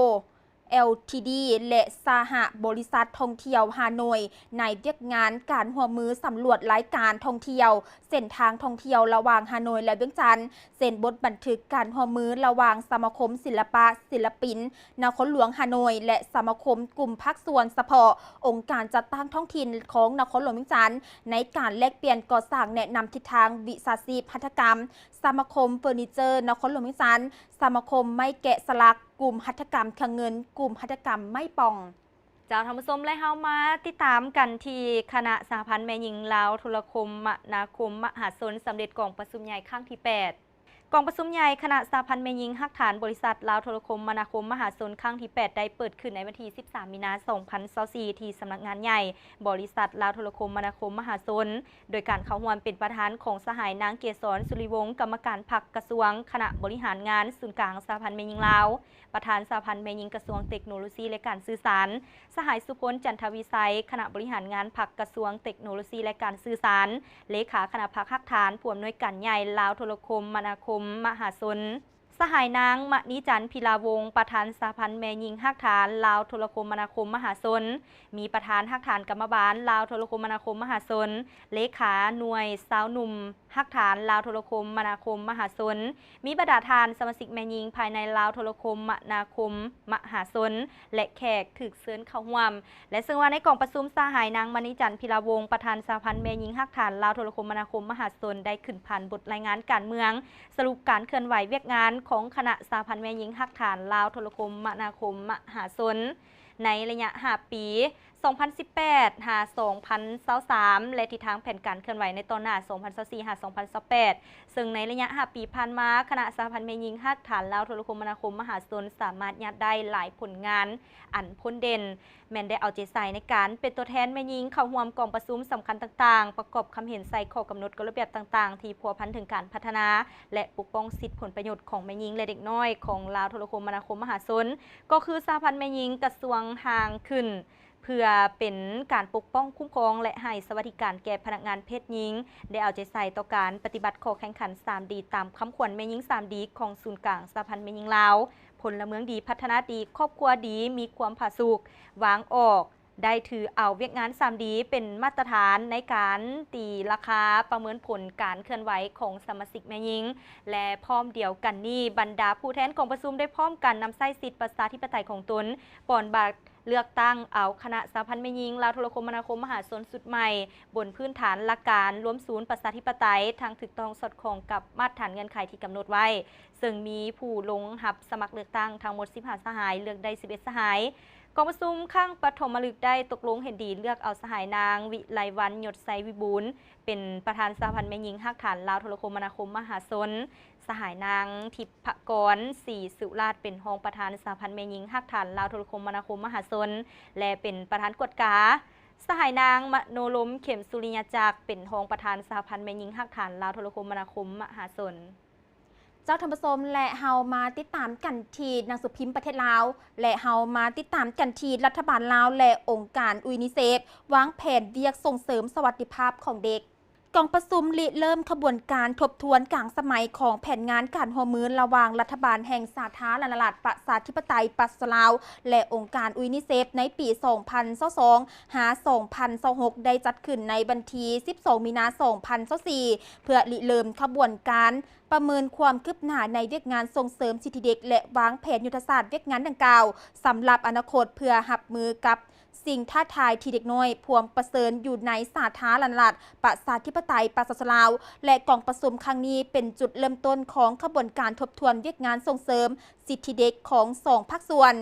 Ltd ແລະ ສະຫະບໍລິສັດທ່ອງທ່ຽວຮ່າໂນ້ຍ ໃນວຽກງານການຮ່ວມມືສຳຫຼວດລາຍການທ່ອງທ່ຽວເສັ້ນທາງທ່ອງທ່ຽວລະຫວ່າງຮ່າໂນ້ຍ ແລະ ວຽງຈັນ, ເຊັນບົດບັນທຶກການຮ່ວມມືລະຫວ່າງສະມາຄົມສິລະປະສິລະປິນນະຄອນຫຼວງຮ່າໂນ້ຍ ແລະ ສະມາຄົມກຸ່ມພາກສ່ວນສະເພາະອົງການຈັດຕັ້ງທ້ອງຖິ່ນຂອງນະຄອນຫຼວງວຽງຈັນ ໃນການແລກປ່ຽນກໍ່ສ້າງແນະນຳທິດທາງວິຊາຊີບຫັດຖະກຳ, ສະມາຄົມເຟີນີເຈີນະຄອນຫຼວງວຽງຈັນ, ສະມາຄົມໄມ້ແກະສະຫຼັກ, ກຸ່ມຫັດຖະກຳເຄື່ອງເງິນ, ກຸ່ມຫັດຖະກຳໄມ້ປ່ອງ. ເຈົ້າທ່ານຜູ້ຊົມ ແລະ ເຮົາມາຕິດຕາມກັນທີ່ຄະນະສະຫະພັນແມ່ຍິງລາວໂທລະຄົມມະນາຄົມມະຫາຊົນສຳເລັດກອງປະຊຸມໃຫຍ່ຄັ້ງທີແປດ. ກອງປະຊຸມໃຫຍ່ຄະນະສະຫະພັນແມ່ຍິງຮາກຖານບໍລິສັດລາວໂທລະຄົມມະນາຄົມມະຫາຊົນຄັ້ງທີແປດ ໄດ້ເປີດຂຶ້ນໃນວັນທີສິບສາມ ມີນາ ສອງພັນຊາວສີ່ ທີ່ສຳນັກງານໃຫຍ່ບໍລິສັດລາວໂທລະຄົມມະນາຄົມມະຫາຊົນ, ໂດຍການເຂົ້າຮ່ວມເປັນປະທານຂອງສະຫາຍນາງ ເກສອນ ສຸລິວົງ ກຳມະການພັກກະຊວງ, ຄະນະບໍລິຫານງານສູນກາງສະຫະພັນແມ່ຍິງລາວ, ປະທານສະຫະພັນແມ່ຍິງກະຊວງເຕັກໂນໂລຊີ ແລະ ການສື່ສານ, ສະຫາຍ ສຸພົນ ຈັນທະວິໄສ ຄະນະບໍລິຫານງານພັກກະຊວງເຕັກໂນໂລຊີ ແລະ ການສື່ສານ, ເລຂາຄະນະພັກຮາກຖານ, ຜູ້ອຳນວຍການໃຫຍ່ລາວໂທລະຄົມມະນາຄົມມະຫາຊົນ, ສະຫາຍນາງ ມະນີຈັນ ພິລາວົງ ປະທານສະຫະພັນແມ່ຍິງຮາກຖານລາວໂທລະຄົມມະນາຄົມມະຫາຊົນ, ມີປະທານຮາກຖານກຳມະບານລາວໂທລະຄົມມະນາຄົມມະຫາຊົນ, ເລຂາໜ່ວຍຊາວໜຸ່ມ ຮາກຖານລາວໂທລະຄົມມະນາຄົມມະຫາຊົນ, ມີບັນດາທ່ານສະມາຊິກແມ່ຍິງພາຍໃນລາວໂທລະຄົມມະນາຄົມມະຫາຊົນ ແລະ ແຂກຖືກເຊີນເຂົ້າຮ່ວມ. ແລະ ເຊິ່ງວ່າໃນກອງປະຊຸມ ສະຫາຍນາງ ມະນີຈັນ ພິລາວົງ ປະທານສະຫະພັນແມ່ຍິງຮາກຖານລາວໂທລະຄົມມະນາຄົມມະຫາຊົນ ໄດ້ຂຶ້ນຜ່ານບົດລາຍງານການເມືອງ, ສະຫຼຸບການເຄື່ອນໄຫວວຽກງານຂອງຄະນະສະຫະພັນແມ່ຍິງຮາກຖານລາວໂທລະຄົມມະນາຄົມມະຫາຊົນ ໃນໄລຍະຫ້າປີ ສອງພັນສິບແປດ ຫາ ສອງພັນຊາວສາມ ແລະ ທິດທາງແຜນການເຄື່ອນໄຫວໃນຕໍ່ໜ້າ ສອງພັນຊາວສີ່ ຫາ ສອງພັນຊາວແປດ ເຊິ່ງໃນໄລຍະຫ້າປີຜ່ານມາ, ຄະນະສະຫະພັນແມ່ຍິງຮາກຖານລາວໂທລະຄົມມະນາຄົມມະຫາຊົນ ສາມາດຍາດໄດ້ຫຼາຍຜົນງານອັນພົ້ນເດັ່ນ, ແມ່ນໄດ້ເອົາໃຈໃສ່ໃນການເປັນຕົວແທນແມ່ຍິງເຂົ້າຮ່ວມກອງປະຊຸມສຳຄັນຕ່າງໆ, ປະກອບຄຳເຫັນໃສ່ຂໍ້ກຳນົດ, ກົດລະບຽບຕ່າງໆ ທີ່ພົວພັນເຖິງການພັດທະນາ ແລະ ປົກປ້ອງສິດຜົນປະໂຫຍດຂອງແມ່ຍິງ ແລະ ເດັກນ້ອຍຂອງລາວໂທລະຄົມມະນາຄົມມະຫາຊົນ, ກໍຄືສະຫະພັນແມ່ຍິງກະຊວງຮ່າງຂຶ້ນ ເພື່ອເປັນການປົກປ້ອງ, ຄຸ້ມຄອງ ແລະ ໃຫ້ສະຫວັດດີການແກ່ພະນັກງານເພດຍິງ, ໄດ້ເອົາໃຈໃສ່ຕໍ່ການປະຕິບັດຂໍ້ແຂ່ງຂັນສາມດີ ຕາມຄຳຂວັນແມ່ຍິງສາມດີຂອງສູນກາງສະຫະພັນແມ່ຍິງລາວ, ພົນລະເມືອງດີ, ພັດທະນາດີ, ຄອບຄົວດີ, ມີຄວາມຜາສຸກ, ວາງອອກ, ໄດ້ຖືເອົາວຽກງານສາມດີເປັນມາດຕະຖານໃນການຕີລາຄາປະເມີນຜົນການເຄື່ອນໄຫວຂອງສະມາຊິກແມ່ຍິງ ແລະ ພ້ອມດຽວກັນນີ້, ບັນດາຜູ້ແທນກອງປະຊຸມໄດ້ພ້ອມກັນນຳໃຊ້ສິດປະຊາທິປະໄຕຂອງຕົນ, ປ່ອນບັດ ເລືອກຕັ້ງເອົາຄະນະສະຫະພັນແມ່ຍິງລາວໂທລະຄົມມະນາຄົມມະຫາຊົນຊຸດໃໝ່ ບົນພື້ນຖານຫຼັກການລວມສູນປະຊາທິປະໄຕ ທັງຖືກຕ້ອງສອດຄ່ອງກັບມາດຖານເງື່ອນໄຂທີ່ກຳນົດໄວ້, ເຊິ່ງມີຜູ້ລົງຮັບສະໝັກເລືອກຕັ້ງທັງໝົດສິບຫ້າສະຫາຍ, ເລືອກໄດ້ສິບເອັດສະຫາຍ. ກອງປະຊຸມຄັ້ງປະຖົມມະລຶກໄດ້ຕົກລົງເຫັນດີເລືອກເອົາສະຫາຍນາງ ວິໄລວັນ ຍົດໄຊວິບູນ ເປັນປະທານສະຫະພັນແມ່ຍິງຮາກຖານລາວໂທລະຄົມມະນາຄົມມະຫາຊົນ, ສະຫາຍນາງ ທິບພະກອນ ສີສຸລາດ ເປັນຮອງປະທານສະຫະພັນແມ່ຍິງຮາກຖານລາວໂທລະຄົມມະນາຄົມມະຫາຊົນ ແລະ ເປັນປະທານກວດກາ, ສະຫາຍນາງ ມະໂນລົມ ເຂັມສຸລິຍະຈັກ ເປັນຮອງປະທານສະຫະພັນແມ່ຍິງຮາກຖານລາວໂທລະຄົມມະນາຄົມມະຫາຊົນ. ເຈົ້າທ່ານຜູ້ຊົມ ແລະ ເຮົາມາຕິດຕາມກັນທີ່ໜັງສືພິມປະເທດລາວ ແລະ ເຮົາມາຕິດຕາມກັນທີ່ລັດຖະບານລາວ ແລະ ອົງການຢູນິເຊັບ ວາງແຜນວຽກສົ່ງເສີມສະຫວັດດີພາບຂອງເດັກ. ກອງປະຊຸມລິເລີ່ມຂະບວນການທົບທວນກາງສະໄໝຂອງແຜນງານການຮ່ວມມືລະຫວ່າງລັດຖະບານແຫ່ງສາທາລະນະລັດປະຊາທິປະໄຕປະຊາຊົນລາວ ແລະ ອົງການຢູນິເຊັບ ໃນປີສອງພັນຊາວສອງ ຫາ ສອງພັນຊາວຫົກ ໄດ້ຈັດຂຶ້ນໃນວັນທີສິບສອງ ມີນາ ສອງພັນຊາວສີ່ ເພື່ອລິເລີ່ມຂະບວນການ ປະເມີນຄວາມຄືບໜ້າໃນວຽກງານສົ່ງເສີມສິດທິເດັກ ແລະ ວາງແຜນຍຸດທະສາດວຽກງານດັ່ງກ່າວສຳລັບອະນາຄົດ ເພື່ອຮັບມືກັບສິ່ງທ້າທາຍທີ່ເດັກນ້ອຍພວມປະເຊີນຢູ່ໃນສາທາລະນະລັດ ປະຊາທິປະໄຕ ປະຊາຊົນລາວ ແລະ ກອງປະຊຸມຄັ້ງນີ້ເປັນຈຸດເລີ່ມຕົ້ນຂອງຂະບວນການທົບທວນວຽກງານສົ່ງເສີມສິດທິເດັກຂອງສອງພາກສ່ວນ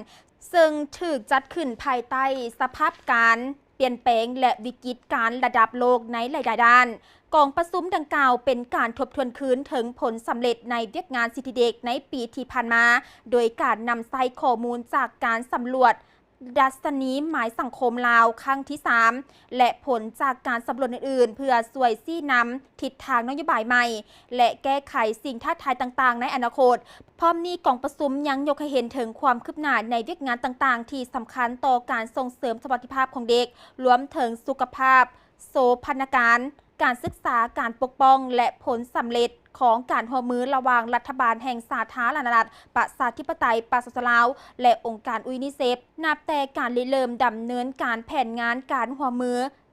ເຊິ່ງຖືກຈັດຂຶ້ນພາຍໃຕ້ສະພາບການປ່ຽນແປງ ແລະ ວິກິດການລະດັບໂລກໃນຫຼາຍໆດ້ານ. ກອງປະຊຸມດັ່ງກ່າວເປັນການທົບທວນຄືນເຖິງຜົນສຳເລັດໃນວຽກງານສິດທິເດັກໃນປີທີ່ຜ່ານມາ, ໂດຍການນຳໃຊ້ຂໍ້ມູນຈາກການສຳຫຼວດດັດຊະນີໝາຍສັງຄົມລາວຄັ້ງທີສາມ ແລະ ຜົນຈາກການສຳຫຼວດອື່ນໆ ເພື່ອຊ່ວຍຊີ້ນຳທິດທາງນະໂຍບາຍໃໝ່ ແລະ ແກ້ໄຂສິ່ງທ້າທາຍຕ່າງໆໃນອະນາຄົດ. ພ້ອມນີ້, ກອງປະຊຸມຍັງຍົກໃຫ້ເຫັນເຖິງຄວາມຄືບໜ້າໃນວຽກງານຕ່າງໆທີ່ສຳຄັນຕໍ່ການສົ່ງເສີມສະຫວັດດີພາບຂອງເດັກ, ລວມເຖິງສຸຂະພາບໂສພະນາການ, ການສຶກສາ, ການປົກປ້ອງ ແລະ ຜົນສຳເລັດຂອງການຮ່ວມມືລະຫວ່າງລັດຖະບານແຫ່ງສາທາລະນະລັດ ປະຊາທິປະໄຕ ປະຊາຊົນລາວ ແລະ ອົງການຢູນິເຊັບ ນັບແຕ່ການລິເລີ່ມດຳເນີນການແຜນງານການຮ່ວມມື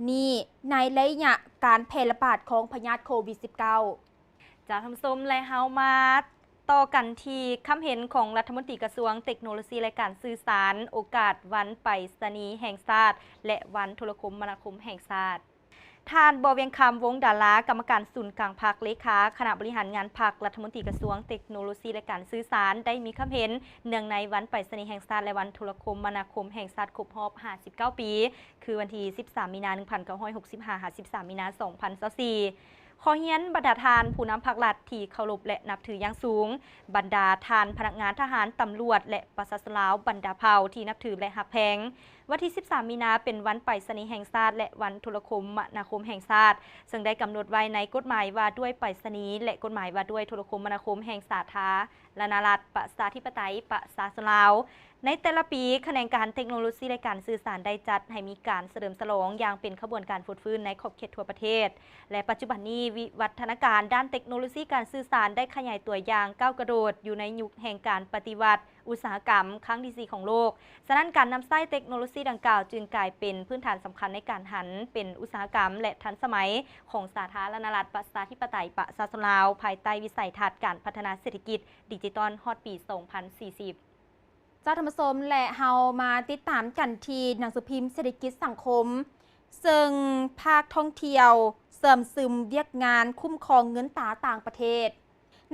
ນີ້ໃນໄລຍະການແຜ່ລະບາດຂອງພະຍາດໂຄວິດສິບເກົ້າ. ເຈົ້າທ່ານຜູ້ຊົມ ແລະ ເຮົາມາຕໍ່ກັນທີ່ຄຳເຫັນຂອງລັດຖະມົນຕີກະຊວງເຕັກໂນໂລຊີ ແລະ ການສື່ສານ ໂອກາດວັນໄປສະນີແຫ່ງຊາດ ແລະ ວັນໂທລະຄົມມະນາຄົມແຫ່ງຊາດ. ທ່ານ ບໍ່ວຽງຄຳ ວົງດາລາ ກຳມະການສູນກາງພັກ, ເລຂາຄະນະບໍລິຫານງານພັກ, ລັດຖະມົນຕີກະຊວງເຕັກໂນໂລຊີ ແລະ ການສື່ສານ ໄດ້ມີຄຳເຫັນເນື່ອງໃນວັນໄປສະນີແຫ່ງຊາດ ແລະ ວັນໂທລະຄົມມະນາຄົມແຫ່ງຊາດຄົບຮອບຫ້າສິບເກົ້າປີ ຄືວັນທີສິບສາມ ມີນາ ໜຶ່ງພັນເກົ້າຮ້ອຍຫົກສິບຫ້າ ຫາ ສິບສາມ ມີນາ ສອງພັນຊາວສີ່. ຂໍຮຽນບັນດາທ່ານຜູ້ນຳພັກລັດທີ່ເຄົາລົບ ແລະ ນັບຖືຢ່າງສູງ, ບັນດາທ່ານພະນັກງານທະຫານ, ຕຳຫຼວດ ແລະ ປະຊາຊົນລາວບັນດາເຜົ່າທີ່ນັບຖື ແລະ ຮັກແພງ, ວັນທີສິບສາມ ມີນາ ເປັນວັນໄປສະນີແຫ່ງຊາດ ແລະ ວັນໂທລະຄົມມະນາຄົມແຫ່ງຊາດ, ເຊິ່ງໄດ້ກຳນົດໄວ້ໃນກົດໝາຍວ່າດ້ວຍໄປສະນີ ແລະ ກົດໝາຍວ່າດ້ວຍໂທລະຄົມມະນາຄົມແຫ່ງສາທາລະນະລັດ ປະຊາທິປະໄຕ ປະຊາຊົນລາວ. ໃນແຕ່ລະປີ, ຂະແໜງການເຕັກໂນໂລຊີ ແລະ ການສື່ສານ ໄດ້ຈັດໃຫ້ມີການສະເຫຼີມສະຫຼອງຢ່າງເປັນຂະບວນການຟົດຟື້ນໃນຂອບເຂດທົ່ວປະເທດ ແລະ ປັດຈຸບັນນີ້, ວິວັດທະນາການດ້ານເຕັກໂນໂລຊີການສື່ສານໄດ້ຂະຫຍາຍຕົວຢ່າງກ້າວກະໂດດ ຢູ່ໃນຍຸກແຫ່ງການປະຕິວັດອຸດສາຫະກຳຄັ້ງທີສີ່ຂອງໂລກ. ສະນັ້ນ, ການນຳໃຊ້ເຕັກໂນໂລຊີດັ່ງກ່າວຈຶ່ງກາຍເປັນພື້ນຖານສຳຄັນໃນການຫັນເປັນອຸດສາຫະກຳ ແລະ ທັນສະໄໝຂອງສາທາລະນະລັດ ປະຊາທິປະໄຕ ປະຊາຊົນລາວ ພາຍໃຕ້ວິໄສທັດການພັດທະນາເສດຖະກິດດິຈິຕອນຮອດປີສອງພັນສີ່ສິບ. ເຈົ້າທ່ານຜູ້ຊົມ ແລະ ເຮົາມາຕິດຕາມກັນທີ່ໜັງສືພິມເສດຖະກິດສັງຄົມ ເຊິ່ງພາກທ່ອງທ່ຽວເຊື່ອມຊຶມວຽກງານຄຸ້ມຄອງເງິນຕາຕ່າງປະເທດ.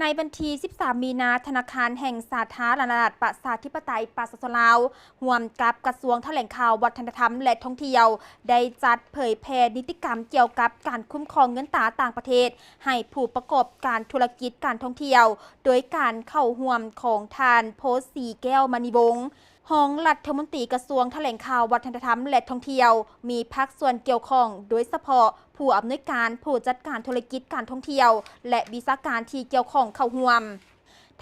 ໃນວັນທີສິບສາມ ມີນາ, ທະນາຄານແຫ່ງສາທາລະນະລັດ ປະຊາທິປະໄຕ ປະຊາຊົນລາວ ຮ່ວມກັບກະຊວງຖະແຫຼງຂ່າວ, ວັດທະນະທຳ ແລະ ທ່ອງທ່ຽວ ໄດ້ຈັດເຜີຍແຜ່ນິຕິກຳກ່ຽວກັບການຄຸ້ມຄອງເງິນຕາຕ່າງປະເທດ ໃຫ້ຜູ້ປະກອບການທຸລະກິດການທ່ອງທ່ຽວ ໂດຍການເຂົ້າຮ່ວມຂອງທ່ານ ໂພສີແກ້ວມະນີວົງ ຮອງລັດຖະມົນຕີກະຊວງຖະແຫຼງຂ່າວ, ວັດທະນະທຳ ແລະ ທ່ອງທ່ຽວ, ມີພາກສ່ວນກ່ຽວຂ້ອງ, ໂດຍສະເພາະຜູ້ອຳນວຍການ, ຜູ້ຈັດການທຸລະກິດການທ່ອງທ່ຽວ ແລະ ວິຊາການທີ່ກ່ຽວຂ້ອງເຂົ້າຮ່ວມ.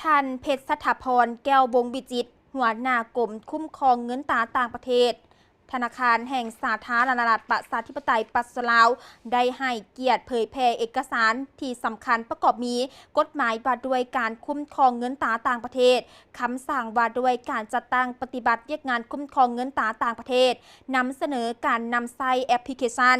ທ່ານ ເພັດສັດຖາພອນ ແກ້ວວົງວິຈິດ ຫົວໜ້າກົມຄຸ້ມຄອງເງິນຕາຕ່າງປະເທດ ທະນາຄານແຫ່ງສາທາລະນະລັດ ປະຊາທິປະໄຕ ປະຊາຊົນລາວ ໄດ້ໃຫ້ກຽດເຜີຍແຜ່ເອກະສານທີ່ສຳຄັນປະກອບມີ ກົດໝາຍວ່າດ້ວຍການຄຸ້ມຄອງເງິນຕາຕ່າງປະເທດ, ຄຳສັ່ງວ່າດ້ວຍການຈັດຕັ້ງປະຕິບັດວຽກງານຄຸ້ມຄອງເງິນຕາຕ່າງປະເທດ, ນຳສະເໜີການນຳໃຊ້ແອັບພລິເຄຊັນ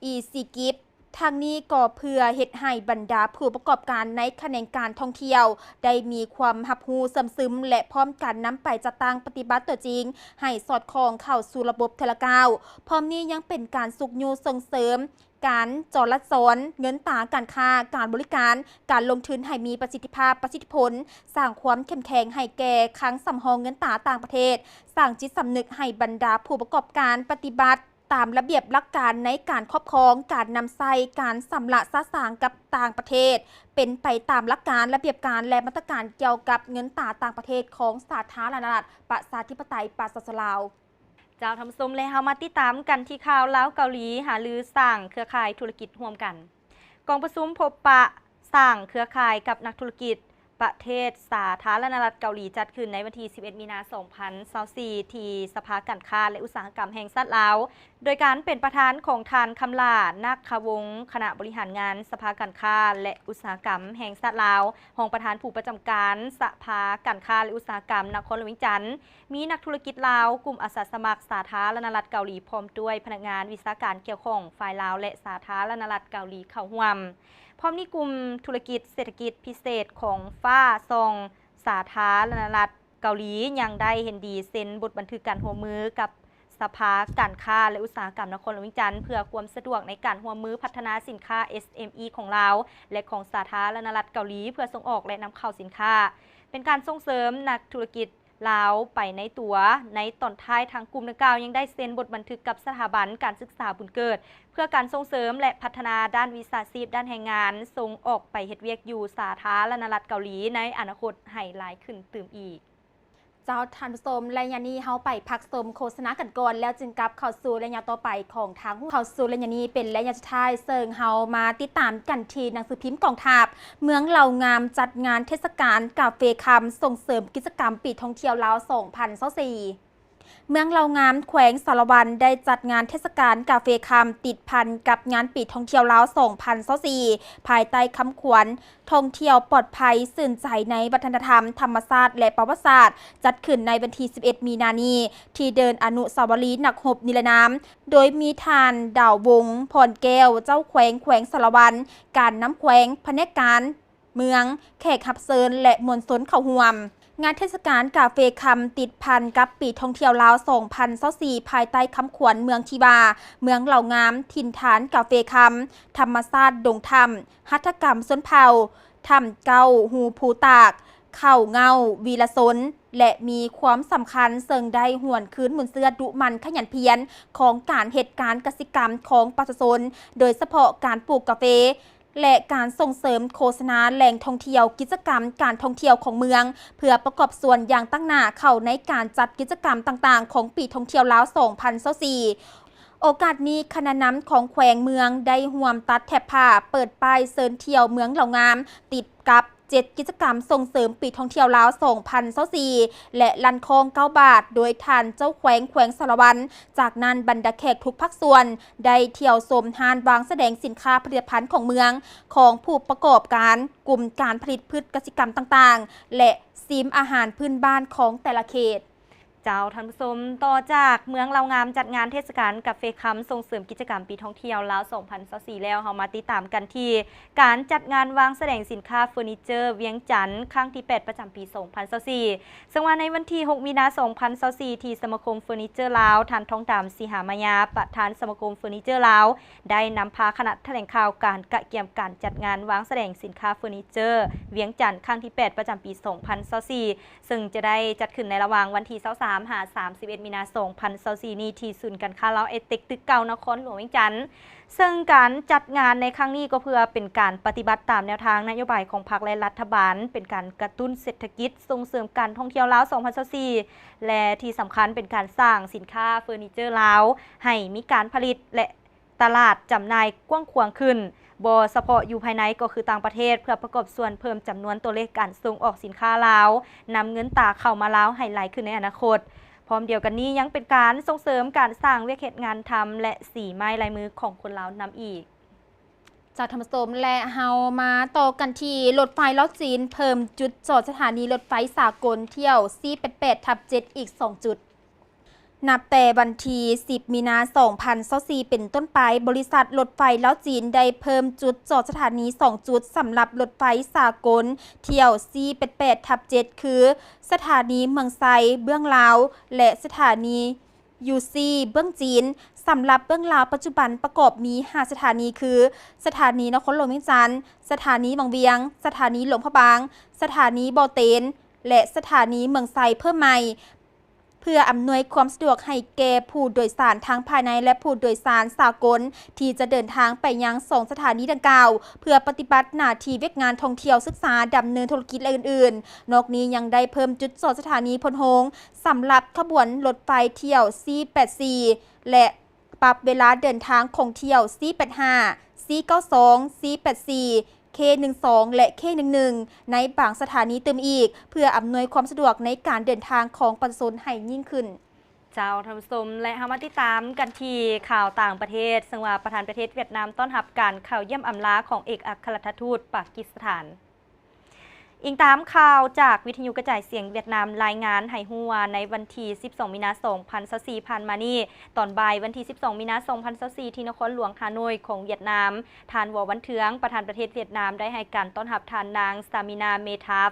ອີຊີກິບ. ທັງນີ້ກໍເພື່ອເຮັດໃຫ້ບັນດາຜູ້ປະກອບການໃນຂະແໜງການທ່ອງທ່ຽວ ໄດ້ມີຄວາມຮັບຮູ້ເຊື່ອມຊຶມ ແລະ ພ້ອມກັນນຳໄປຈັດຕັ້ງປະຕິບັດຕົວຈິງ ໃຫ້ສອດຄ່ອງເຂົ້າສູ່ລະບົບເທື່ອລະກ້າວ. ພ້ອມນີ້ຍັງເປັນການຊຸກຍູ້ສົ່ງເສີມການຈໍລະຈອນເງິນຕາ, ການຄ້າ, ການບໍລິການ, ການລົງທຶນໃຫ້ມີປະສິດທິພາບ, ປະສິດທິຜົນ, ສ້າງຄວາມເຂັ້ມແຂງໃຫ້ແກ່ຄັງສຳຮອງເງິນຕາຕ່າງປະເທດ, ສ້າງຈິດສຳນຶກໃຫ້ບັນດາຜູ້ປະກອບການປະຕິບັດ ຕາມລະບຽບຫຼັກການໃນການຄອບຄອງ, ການນຳໃຊ້, ການຊຳລະສະສາງກັບຕ່າງປະເທດ ເປັນໄປຕາມຫຼັກການ, ລະບຽບການ ແລະ ມາດຕະການກ່ຽວກັບເງິນຕາຕ່າງປະເທດຂອງສາທາລະນະລັດ ປະຊາທິປະໄຕ ປະຊາຊົນລາວ. ເຈົ້າທ່ານຜູ້ຊົມ ແລະ ເຮົາມາຕິດຕາມກັນທີ່ຂ່າວລາວ-ເກົາຫຼີ ຫາລືສ້າງເຄືອຂ່າຍທຸລະກິດຮ່ວມກັນ. ກອງປະຊຸມພົບປະສ້າງເຄືອຂ່າຍກັບນັກທຸລະກິດ ປະເທດສາທາລະນະລັດເກົາຫຼີ ຈັດຂຶ້ນໃນວັນທີສິບເອັດ ມີນາ ສອງພັນຊາວສີ່ ທີ່ສະພາການຄ້າ ແລະ ອຸດສາຫະກຳແຫ່ງຊາດລາວ ໂດຍການເປັນປະທານຂອງທ່ານ ຄຳຫຼ້າ ນາກຄະວົງ ຄະນະບໍລິຫານງານສະພາການຄ້າ ແລະ ອຸດສາຫະກຳແຫ່ງຊາດລາວ, ຮອງປະທານຜູ້ປະຈຳການສະພາການຄ້າ ແລະ ອຸດສາຫະກຳນະຄອນຫຼວງວຽງຈັນ, ມີນັກທຸລະກິດລາວ, ກຸ່ມອາສາສະໝັກສາທາລະນະລັດເກົາຫຼີ ພ້ອມດ້ວຍພະນັກງານວິຊາການກ່ຽວຂ້ອງຝ່າຍລາວ ແລະ ສາທາລະນະລັດເກົາຫຼີເຂົ້າຮ່ວມ. ພ້ອມນີ້ ກຸ່ມທຸລະກິດເສດຖະກິດພິເສດຂອງຟ້າສ່ອງສາທາລະນະລັດເກົາຫຼີ ຍັງໄດ້ເຫັນດີເຊັນບົດບັນທຶກການຮ່ວມມືກັບສະພາການຄ້າ ແລະ ອຸດສາຫະກຳນະຄອນຫຼວງວຽງຈັນ ເພື່ອຄວາມສະດວກໃນການຮ່ວມມືພັດທະນາສິນຄ້າ ເອສເອັມອີ ຂອງລາວ ແລະ ຂອງສາທາລະນະລັດເກົາຫຼີ ເພື່ອສົ່ງອອກ ແລະ ນຳເຂົ້າສິນຄ້າ. ເປັນການສົ່ງເສີມນັກທຸລະກິດລາວໄປໃນຕົວ. ໃນຕອນທ້າຍ, ທາງກຸ່ມດັ່ງກ່າວຍັງໄດ້ເຊັນບົດບັນທຶກກັບສະຖາບັນການສຶກສາບຸນເກີດ ເພື່ອການສົ່ງເສີມ ແລະ ພັດທະນາດ້ານວິຊາຊີບດ້ານແຮງງານ ສົ່ງອອກໄປເຮັດວຽກຢູ່ສາທາລະນະລັດເກົາຫຼີໃນອະນາຄົດໃຫ້ຫຼາຍຂຶ້ນຕື່ມອີກ. ເຈົ້າທ່ານຜູ້ຊົມ, ໄລຍະນີ້ເຮົາໄປພັກຊົມໂຄສະນາກັນກ່ອນ ແລ້ວຈຶ່ງກັບເຂົ້າສູ່ໄລຍະຕໍ່ໄປຂອງທາງຮູ້. ເຂົ້າສູ່ໄລຍະນີ້ເປັນໄລຍະສຸດທ້າຍ, ເຊິ່ງເຮົາມາຕິດຕາມກັນທີ່ໜັງສືພິມກອງທັບ. ເມືອງເລົ່າງາມຈັດງານເທດສະການກາເຟຄຳ ສົ່ງເສີມກິດຈະກຳປີທ່ອງທ່ຽວລາວສອງພັນຊາວສີ່. ເມືອງເລົ່າງາມ ແຂວງສາລະວັນ ໄດ້ຈັດງານເທດສະການກາເຟຄຳ ຕິດພັນກັບງານປີທ່ອງທ່ຽວລາວສອງພັນຊາວສີ່ ພາຍໃຕ້ຄຳຂວັນ ທ່ອງທ່ຽວປອດໄພ ຊື່ນໃຈໃນວັດທະນະທຳ, ທຳມະຊາດ ແລະ ປະຫວັດສາດ, ຈັດຂຶ້ນໃນວັນທີສິບເອັດ ມີນານີ້ ທີ່ເດີ່ນອະນຸສາວະລີນັກຮົບນິລະນາມ, ໂດຍມີທ່ານ ດາວວົງ ພອນແກ້ວ ເຈົ້າແຂວງແຂວງສາລະວັນ, ການນຳແຂວງ, ພະແນກການເມືອງ, ແຂກຮັບເຊີນ ແລະ ມວນຊົນເຂົ້າຮ່ວມ. ງານເທດສະການກາເຟຄຳ ຕິດພັນກັບປີທ່ອງທ່ຽວລາວສອງພັນຊາວສີ່ ພາຍໃຕ້ຄຳຂວັນເມືອງທີ່ວ່າ ເມືອງເລົ່າງາມ ຖິ່ນຖານກາເຟຄຳ, ທຳມະຊາດດົງຖ້ຳ, ຫັດຖະກຳຊົນເຜົ່າ, ຖ້ຳເກົ້າຮູພູຕາກ, ເຂົ້າເຫງົ້າ, ວີລະຊົນ ແລະ ມີຄວາມສຳຄັນ ເຊິ່ງໄດ້ຫວນຄືນມູນເຊື້ອດຸໝັ່ນຂະຫຍັນພຽນຂອງການເຮັດການກະສິກຳຂອງປະຊາຊົນ, ໂດຍສະເພາະການປູກກາເຟ ແລະ ການສົ່ງເສີມໂຄສະນາແຫຼ່ງທ່ອງທ່ຽວ, ກິດຈະກຳການທ່ອງທ່ຽວຂອງເມືອງ ເພື່ອປະກອບສ່ວນຢ່າງຕັ້ງໜ້າເຂົ້າໃນການຈັດກິດຈະກຳຕ່າງໆຂອງປີທ່ອງທ່ຽວລາວສອງພັນຊາວສີ່. ໂອກາດນີ້ ຄະນະນຳຂອງແຂວງເມືອງໄດ້ຮ່ວມຕັດແຖບຜ້າ, ເປີດປ້າຍເຊີນທ່ຽວເມືອງເລົ່າງາມ ຕິດກັບເຈັດກິດຈະກຳສົ່ງເສີມປີທ່ອງທ່ຽວລາວສອງພັນຊາວສີ່ ແລະ ລັ່ນຄ້ອງເກົ້າບາດ ໂດຍທ່ານເຈົ້າແຂວງແຂວງສາລະວັນ. ຈາກນັ້ນ ບັນດາແຂກທຸກພາກສ່ວນໄດ້ທ່ຽວຊົມຮ້ານວາງສະແດງສິນຄ້າຜະລິດຕະພັນຂອງເມືອງ, ຂອງຜູ້ປະກອບການ, ກຸ່ມການຜະລິດພືດກະສິກຳຕ່າງໆ ແລະ ຊີມອາຫານພື້ນບ້ານຂອງແຕ່ລະເຂດ. ເຈົ້າທ່ານຜູ້ຊົມ, ຕໍ່ຈາກເມືອງເລົ່າງາມຈັດງານເທດສະການກາເຟຄຳ ສົ່ງເສີມກິດຈະກຳປີທ່ອງທ່ຽວລາວສອງພັນຊາວສີ່ແລ້ວ, ເຮົາມາຕິດຕາມກັນທີ່ການຈັດງານວາງສະແດງສິນຄ້າເຟີນີເຈີວຽງຈັນ ຄັ້ງທີແປດ ປະຈຳປີສອງພັນຊາວສີ່ ເຊິ່ງວ່າໃນວັນທີຫົກ ມີນາ ສອງພັນຊາວສີ່ ທີ່ສະມາຄົມເຟີນີເຈີລາວ ທ່ານ ທອງດຳ ສີຫາມາຍາ ປະທານສະມາຄົມເຟີນີເຈີລາວ ໄດ້ນຳພາຄະນະຖະແຫຼງຂ່າວການກະກຽມການຈັດງານວາງສະແດງສິນຄ້າເຟີນີເຈີວຽງຈັນ ຄັ້ງທີແປດ ປະຈຳປີສອງພັນຊາວສີ່ ເຊິ່ງຈະໄດ້ຈັດຂຶ້ນໃນລະຫວ່າງວັນທີຊາວສາມ ຫາ ສາມສິບເອັດ ມີນາ ສອງພັນຊາວສີ່ນີ້ ທີ່ສູນການຄ້າລາວໄອເຕັກ ຕຶກເກົ່າ ນະຄອນຫຼວງວຽງຈັນ. ເຊິ່ງການຈັດງານໃນຄັ້ງນີ້ກໍເພື່ອເປັນການປະຕິບັດຕາມແນວທາງນະໂຍບາຍຂອງພັກ ແລະ ລັດຖະບານ, ເປັນການກະຕຸ້ນເສດຖະກິດ, ສົ່ງເສີມການທ່ອງທ່ຽວລາວສອງພັນຊາວສີ່ ແລະ ທີ່ສຳຄັນເປັນການສ້າງສິນຄ້າເຟີນີເຈີລາວໃຫ້ມີການຜະລິດ ແລະ ຕະຫຼາດຈຳໜ່າຍກວ້າງຂວາງຂຶ້ນ, ບໍ່ສະເພາະຢູ່ພາຍໃນກໍຄືຕ່າງປະເທດ, ເພື່ອປະກອບສ່ວນເພີ່ມຈຳນວນຕົວເລກການສົ່ງອອກສິນຄ້າລາວ, ນຳເງິນຕາເຂົ້າມາລາວໃຫ້ຫຼາຍຂຶ້ນໃນອະນາຄົດ. ພ້ອມດຽວກັນນີ້ ຍັງເປັນການສົ່ງເສີມການສ້າງວຽກເຮັດງານທຳ ແລະ ສີໄມ້ລາຍມືຂອງຄົນລາວນຳອີກ. ເຈົ້າທ່ານຜູ້ຊົມ ແລະ ເຮົາມາຕໍ່ກັນທີ່ລົດໄຟລາວຈີນ ເພີ່ມຈຸດຈອດສະຖານີລົດໄຟສາກົນຖ້ຽວສີ່ແປດແປດທັບເຈັດ ອີກສອງຈຸດ. ນັບແຕ່ວັນທີສິບ ມີນາ ສອງພັນຊາວສີ່ ເປັນຕົ້ນໄປ, ບໍລິສັດລົດໄຟລາວຈີນໄດ້ເພີ່ມຈຸດຈອດສະຖານີສອງຈຸດ ສຳລັບລົດໄຟສາກົນຖ້ຽວສີ່ແປດແປດທັບເຈັດ ຄື ສະຖານີເມືອງໄຊເບື້ອງລາວ ແລະ ສະຖານີຢູຊີເບື້ອງຈີນ. ສຳລັບເບື້ອງລາວ ປັດຈຸບັນປະກອບມີຫ້າສະຖານີ ຄື ສະຖານີນະຄອນຫຼວງວຽງຈັນ, ສະຖານີວັງວຽງ, ສະຖານີຫຼວງພະບາງ, ສະຖານີບໍ່ເຕັນ ແລະ ສະຖານີເມືອງໄຊເພີ່ມໃໝ່. ເພື່ອອຳນວຍຄວາມສະດວກໃຫ້ແກ່ຜູ້ໂດຍສານທັງພາຍໃນ ແລະ ຜູ້ໂດຍສານສາກົນ ທີ່ຈະເດີນທາງໄປຍັງສອງສະຖານີດັ່ງກ່າວ ເພື່ອປະຕິບັດໜ້າທີ່ວຽກງານທ່ອງທ່ຽວ, ສຶກສາ, ດຳເນີນທຸລະກິດ ແລະ ອື່ນໆ. ນອກນີ້ຍັງໄດ້ເພີ່ມຈຸດຈອດສະຖານີໂພນໂຮງ ສຳລັບຂະບວນລົດໄຟຖ້ຽວສີ່ແປດສີ່ ແລະ ປັບເວລາເດີນທາງຂອງຖ້ຽວສີ່ແປດຫ້າ, ສີ່ເກົ້າສອງ, ສີ່ແປດສີ່, ເຄໜຶ່ງສອງ ແລະ ເຄໜຶ່ງໜຶ່ງ ໃນບາງສະຖານີຕື່ມອີກ ເພື່ອອຳນວຍຄວາມສະດວກໃນການເດີນທາງຂອງປະຊາຊົນໃຫ້ຍິ່ງຂຶ້ນ. ເຈົ້າທ່ານຜູ້ຊົມ ແລະ ເຮົາມາຕິດຕາມກັນທີ່ຂ່າວຕ່າງປະເທດ, ເຊິ່ງວ່າປະທານປະເທດຫວຽດນາມຕ້ອນຮັບການເຂົ້າຢ້ຽມອຳລາຂອງເອກອັກຄະລັດຖະທູດປາກິສຖານ. ອີງຕາມຂ່າວຈາກວິທະຍຸກະຈາຍສຽງຫວຽດນາມລາຍງານໃຫ້ຮູ້ວ່າ ໃນວັນທີສິບສອງ ມີນາ ສອງພັນຊາວສີ່ ຜ່ານມານີ້, ຕອນບ່າຍວັນທີສິບສອງ ມີນາ ສອງພັນຊາວສີ່ ທີ່ນະຄອນຫຼວງຮາໂນ້ຍຂອງຫວຽດນາມ, ທ່ານ ວໍ ວັນເທືອງ ປະທານປະເທດຫວຽດນາມ ໄດ້ໃຫ້ການຕ້ອນຮັບທ່ານນາງ ຊາມີນາ ເມທາບ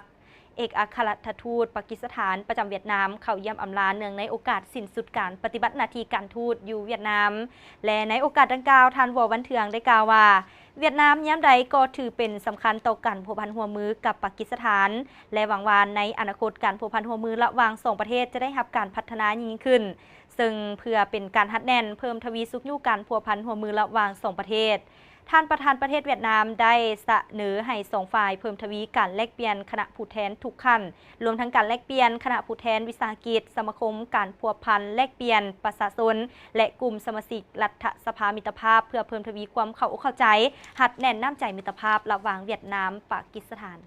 ເອກອັກຄະລັດຖະທູດປາກິສຖານປະຈຳຫວຽດນາມ ເຂົ້າຢ້ຽມອຳລາເນື່ອງໃນໂອກາດສິ້ນສຸດການປະຕິບັດໜ້າທີ່ການທູດຢູ່ຫວຽດນາມ ແລະ ໃນໂອກາດດັ່ງກ່າວ, ທ່ານ ວໍ ວັນເທືອງ ໄດ້ກ່າວວ່າ ຫວຽດນາມຍາມໃດກໍຖືເປັນສຳຄັນຕໍ່ການພົວພັນຮ່ວມມືກັບປາກິສຖານ ແລະ ຫວັງວ່າໃນອະນາຄົດການພົວພັນຮ່ວມມືລະຫວ່າງສອງປະເທດຈະໄດ້ຮັບການພັດທະນາຍິ່ງຂຶ້ນ, ເຊິ່ງເພື່ອເປັນການຮັດແໜ້ນເພີ່ມທະວີຊຸກຍູ້ການພົວພັນຮ່ວມມືລະຫວ່າງສອງປະເທດ. ທ່ານປະທານປະເທດຫວຽດນາມໄດ້ສະເໜີໃຫ້ສອງຝ່າຍເພີ່ມທະວີການແລກປ່ຽນຄະນະຜູ້ແທນທຸກຂັ້ນ, ລວມທັງການແລກປ່ຽນຄະນະຜູ້ແທນວິສາຫະກິດ, ສະມາຄົມ, ການພົວພັນແລກປ່ຽນປະຊາຊົນ ແລະ ກຸ່ມສະມາຊິກລັດຖະສະພາມິດຕະພາບ ເພື່ອເພີ່ມທະວີຄວາມເຂົ້າອົກເຂົ້າໃຈ, ຮັດແໜ້ນນ້ຳໃຈມິດຕະພາບລະຫວ່າງຫວຽດນາມ-ປາກິສຖານ.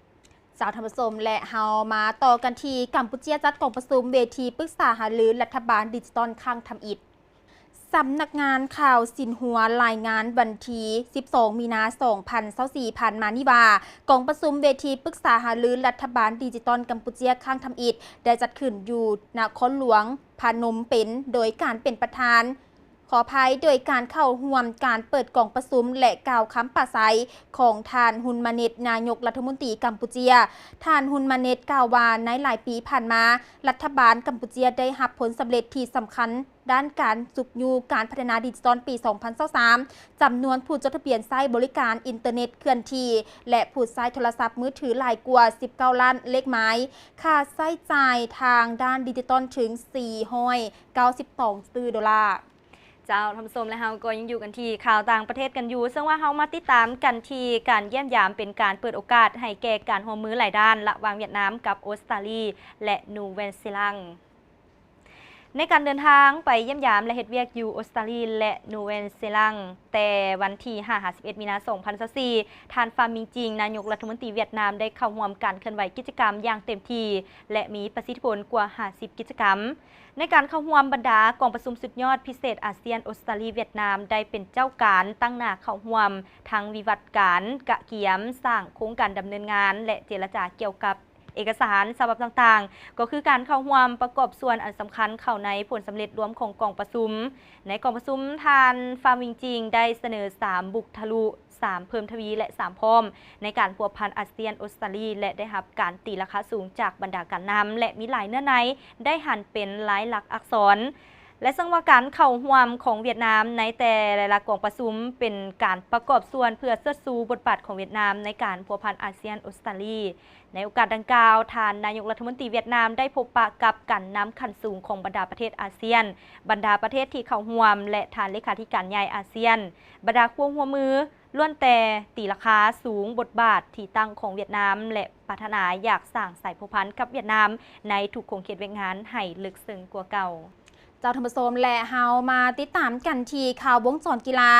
ເຈົ້າທ່ານຜູ້ຊົມ ແລະ ເຮົາມາຕໍ່ກັນທີ່ກຳປູເຈຍຈັດກອງປະຊຸມເວທີປຶກສາຫາລືລັດຖະບານດິຈິຕອນຄັ້ງທຳອິດ. ສຳນັກງານຂ່າວຊິນຫົວລາຍງານວັນທີສິບສອງ ມີນາ ສອງພັນຊາວສີ່ ຜ່ານມານີ້ວ່າ ກອງປະຊຸມເວທີປຶກສາຫາລືລັດຖະບານດິຈິຕອນກຳປູເຈຍຄັ້ງທຳອິດ ໄດ້ຈັດຂຶ້ນຢູ່ນະຄອນຫຼວງພະນົມເປັນ ໂດຍການເປັນປະທານ ຂໍອະໄພ ໂດຍການເຂົ້າຮ່ວມການເປີດກອງປະຊຸມ ແລະ ກ່າວຄຳປາໄສຂອງທ່ານ ຮຸນມາເນັດ ນາຍົກລັດຖະມົນຕີກຳປູເຈຍ. ທ່ານ ຮຸນມາເນັດ ກ່າວວ່າ ໃນຫຼາຍປີຜ່ານມາ, ລັດຖະບານກຳປູເຈຍໄດ້ຮັບຜົນສຳເລັດທີ່ສຳຄັນດ້ານການຊຸກຍູ້ການພັດທະນາດິຈິຕອນປີສອງພັນຊາວສາມ, ຈຳນວນຜູ້ຈົດທະບຽນໃຊ້ບໍລິການອິນເຕີເນັດເຄື່ອນທີ່ ແລະ ຜູ້ໃຊ້ໂທລະສັບມືຖືຫຼາຍກວ່າສິບເກົ້າລ້ານເລກໝາຍ, ຄ່າໃຊ້ຈ່າຍທາງດ້ານດິຈິຕອນເຖິງສີ່ຮ້ອຍເກົ້າສິບສອງຕື້ໂດລາ. ເຈົ້າທ່ານຜູ້ຊົມ ແລະ ເຮົາກໍຍັງຢູ່ກັນທີ່ຂ່າວຕ່າງປະເທດກັນຢູ່, ເຊິ່ງວ່າເຮົາມາຕິດຕາມກັນທີ່ການຢ້ຽມຢາມເປັນການເປີດໂອກາດໃຫ້ແກ່ການຮ່ວມມືຫຼາຍດ້ານລະຫວ່າງຫວຽດນາມກັບອົດສະຕາລີ ແລະ ນູແວນຊີລັງ. ໃນການເດີນທາງໄປຢ້ຽມຢາມ ແລະ ເຮັດວຽກຢູ່ອົດສະຕາລີ ແລະ ນູແວນຊີລັງ ແຕ່ວັນທີຫ້າຫາສິບເອັດ ມີນາ ສອງພັນຊາວສີ່, ທ່ານ ຟາມິງຈິງ ນາຍົກລັດຖະມົນຕີຫວຽດນາມ ໄດ້ເຂົ້າຮ່ວມການເຄື່ອນໄຫວກິດຈະກຳຢ່າງເຕັມທີ່ ແລະ ມີປະສິດທິຜົນກວ່າຫ້າສິບກິດຈະກຳ. ໃນການເຂົ້າຮ່ວມ, ບັນດາກອງປະຊຸມສຸດຍອດພິເສດອາຊຽນ ອົດສະຕາລີ ຫວຽດນາມ ໄດ້ເປັນເຈົ້າການຕັ້ງໜ້າເຂົ້າຮ່ວມທັງວິວັດການກະກຽມສ້າງໂຄງການດຳເນີນງານ ແລະ ເຈລະຈາກ່ຽວກັບເອກະສານສະບັບຕ່າງໆ, ກໍຄືການເຂົ້າຮ່ວມປະກອບສ່ວນອັນສຳຄັນເຂົ້າໃນຜົນສຳເລັດລວມຂອງກອງປະຊຸມ. ໃນກອງປະຊຸມ, ທ່ານ ຟາມິງຈິງ ໄດ້ສະເໜີສາມບຸກທະລຸ ສາມເພີ່ມທະວີ ແລະ ສາມພ້ອມ ໃນການພົວພັນອາຊຽນ ອົດສະຕາລີ ແລະ ໄດ້ຮັບການຕີລາຄາສູງຈາກບັນດາການນຳ ແລະ ມີຫຼາຍເນື້ອໃນໄດ້ຫັນເປັນລາຍລັກອັກສອນ ແລະ ເຊິ່ງວ່າການເຂົ້າຮ່ວມຂອງຫວຽດນາມໃນແຕ່ລະກອງປະຊຸມ ເປັນການປະກອບສ່ວນເພື່ອເຊີດຊູບົດບາດຂອງຫວຽດນາມໃນການພົວພັນອາຊຽນ ອົດສະຕາລີ. ໃນໂອກາດດັ່ງກ່າວ, ທ່ານນາຍົກລັດຖະມົນຕີຫວຽດນາມໄດ້ພົບປະກັບການນຳຂັ້ນສູງຂອງບັນດາປະເທດອາຊຽນ, ບັນດາປະເທດທີ່ເຂົ້າຮ່ວມ ແລະ ທ່ານເລຂາທິການໃຫຍ່ອາຊຽນ, ບັນດາຄູ່ຮ່ວມມື ລ້ວນແຕ່ຕີລາຄາສູງບົດບາດທີ່ຕັ້ງຂອງຫວຽດນາມ ແລະ ປາດຖະໜາຢາກສ້າງສາຍພົວພັນກັບຫວຽດນາມໃນທຸກຂົງເຂດວຽກງານໃຫ້ເລິກເຊິ່ງກວ່າເກົ່າ. ເຈົ້າທ່ານຜູ້ຊົມ ແລະ ເຮົາມາຕິດຕາມກັນທີ່ຂ່າວວົງຈອນກິລາ.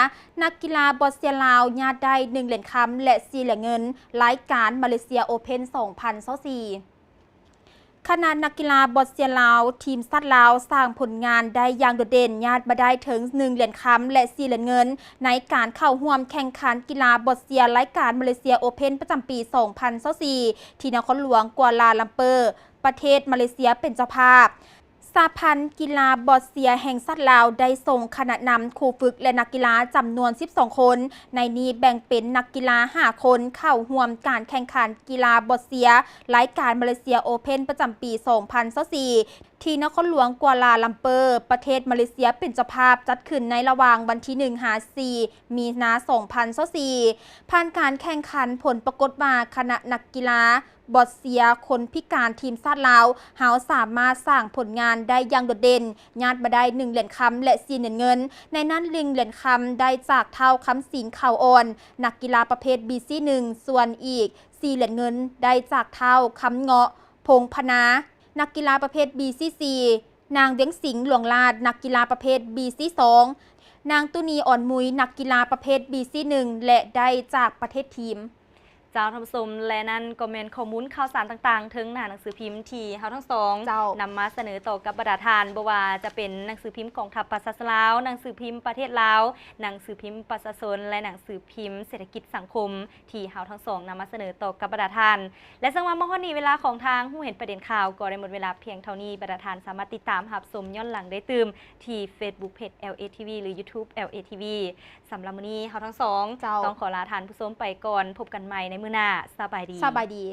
ນັກກິລາບອດເຊຍລາວຍາດໄດ້ໜຶ່ງຫຼຽນຄຳ ແລະ ສີ່ຫຼຽນເງິນ ລາຍການມາເລເຊຍໂອເພັນສອງພັນຊາວສີ່. ຄະນະນັກກິລາບອດເຊຍລາວ ທີມຊາດລາວສ້າງຜົນງານໄດ້ຢ່າງໂດດເດັ່ນ, ຍາດມາໄດ້ເຖິງໜຶ່ງຫຼຽນຄຳ ແລະ ສີ່ຫຼຽນເງິນ ໃນການເຂົ້າຮ່ວມແຂ່ງຂັນກິລາບອດເຊຍລາຍການມາເລເຊຍໂອເພັນປະຈຳປີສອງພັນຊາວສີ່ ທີ່ນະຄອນຫຼວງກົວລາລັມເປີ ປະເທດມາເລເຊຍເປັນເຈົ້າພາບ. ສະຫະພັນກິລາບອດເຊຍແຫ່ງຊາດລາວໄດ້ສົ່ງຄະນະນຳ, ຄູຝຶກ ແລະ ນັກກິລາຈຳນວນສິບສອງຄົນ, ໃນນີ້ແບ່ງເປັນນັກກິລາຫ້າຄົນເຂົ້າຮ່ວມການແຂ່ງຂັນກິລາບອດເຊຍລາຍການມາເລເຊຍໂອເພັນປະຈຳປີສອງພັນຊາວສີ່ ທີ່ນະຄອນຫຼວງກົວລາລັມເປີ ປະເທດມາເລເຊຍເປັນເຈົ້າພາບ, ຈັດຂຶ້ນໃນລະຫວ່າງວັນທີໜຶ່ງຫາສີ່ ມີນາ ສອງພັນຊາວສີ່. ຜ່ານການແຂ່ງຂັນ, ຜົນປາກົດວ່າຄະນະນັກກິລາ ບອດເຊຍຄົນພິການທີມຊາດລາວເຮົາສາມາດສ້າງຜົນງານໄດ້ຢ່າງໂດດເດັ່ນ, ຍາດມາໄດ້ໜຶ່ງຫຼຽນຄຳ ແລະ ສີ່ຫຼຽນເງິນ, ໃນນັ້ນໜຶ່ງຫຼຽນຄຳໄດ້ຈາກທ້າວ ຄຳສິງ ຂາວອ່ອນ ນັກກິລາປະເພດ ບີຊີໜຶ່ງ ສ່ວນອີກສີ່ຫຼຽນເງິນໄດ້ຈາກທ້າວ ຄຳເງາະ ພົງພະນາ ນັກກິລາປະເພດ ບີຊີສີ່, ນາງ ວຽງສິງ ຫຼວງລາດ ນັກກິລາປະເພດ ບີຊີສອງ, ນາງ ຕຸນີ ອອນມຸຍ ນັກກິລາປະເພດ ບີຊີໜຶ່ງ ແລະ ໄດ້ຈາກປະເທດທີມ. ເຈົ້າ ທ່ານຜູ້ຊົມ ແລະ ນັ້ນກໍແມ່ນຂໍ້ມູນຂ່າວສານຕ່າງໆ ເທິງໜ້າໜັງສືພິມທີ່ເຮົາທັງສອງ ເຈົ້າ ນຳມາສະເໜີຕໍ່ກັບບັນດາທ່ານ, ບໍ່ວ່າຈະເປັນໜັງສືພິມກອງທັບປະຊາຊົນລາວ, ໜັງສືພິມປະເທດລາວ, ໜັງສືພິມປະຊາຊົນ ແລະ ໜັງສືພິມເສດຖະກິດສັງຄົມ ທີ່ເຮົາທັງສອງນຳມາສະເໜີຕໍ່ກັບບັນດາທ່ານ. ແລະ ເຊິ່ງວ່າມາຮອດນີ້ ເວລາຂອງທາງຮູ້ເຫັນປະເດັນຂ່າວກໍໄດ້ໝົດເວລາພຽງເທົ່ານີ້. ບັນດາທ່ານສາມາດຕິດຕາມຮັບຊົມຍ້ອນຫຼັງໄດ້ຕື່ມທີ່ Facebook Page ແອລເອ ທີ ວີ ຫຼື YouTube ແອລເອ ທີ ວີ. ສຳລັບມື້ນີ້ເຮົາທັງສອງ ເຈົ້າ ຕ້ອງຂໍລາທ່ານຜູ້ຊົມໄປກ່ອນ. ພົບກັນໃໝ່ໃນມື້ໜ້າ. ສະບາຍດີ. ສະບາຍດີ.